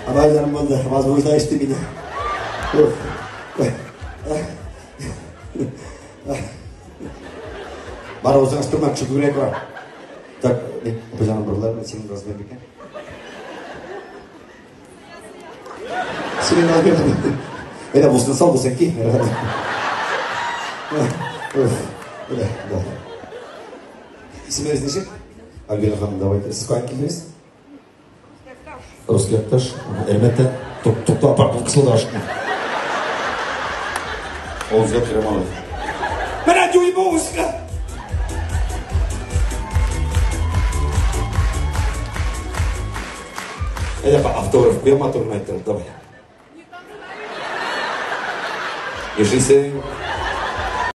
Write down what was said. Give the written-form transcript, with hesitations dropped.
Апа җаным булды, возбуждаешь ты меня. Бар үзең астырма, кеше күбрәк бар. Так, апа җаным борылар, синең размер микән? Синең размер. Әйдә, бусын сал, бусын ки. Әйдә, да. Исемегез ничек? Альбина ханым, давайте. Сез каян килдегез? Русский Акташ. Әлмәттә. Тукта, апа, кысылды ашыкма. Олзга Кирамалов. Менә дюймовка! Әйдә, апа, автограф куям, матурын әйттер, давай. Яшисең.